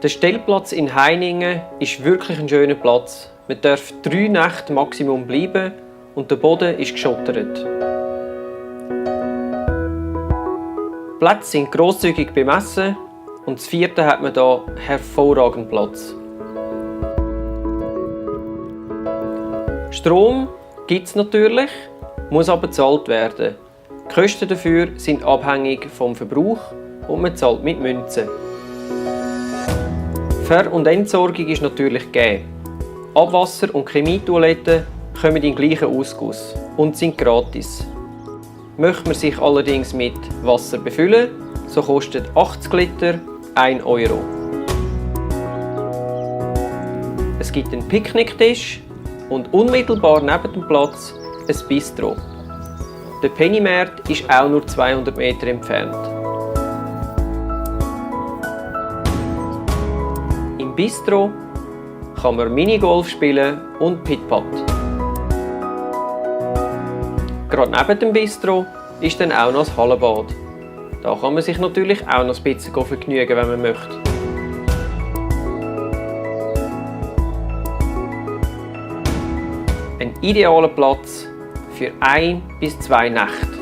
Der Stellplatz in Heiningen ist wirklich ein schöner Platz. Man darf 3 Nächte Maximum bleiben und der Boden ist geschottert. Die Plätze sind grosszügig bemessen und das 4. hat man hier hervorragenden Platz. Strom gibt es natürlich, muss aber bezahlt werden. Die Kosten dafür sind abhängig vom Verbrauch und man zahlt mit Münzen. Ver- und Entsorgung ist natürlich gegeben. Abwasser- und Chemietoiletten kommen in den gleichen Ausguss und sind gratis. Möchte man sich allerdings mit Wasser befüllen, so kostet 80 Liter 1 Euro. Es gibt einen Picknicktisch und unmittelbar neben dem Platz ein Bistro. Der Pennymarkt ist auch nur 200 Meter entfernt. Im Bistro kann man Minigolf spielen und Pit-Pat. Gerade neben dem Bistro ist dann auch noch das Hallenbad. Da kann man sich natürlich auch noch ein bisschen vergnügen, wenn man möchte. Ein idealer Platz für 1 bis 2 Nächte.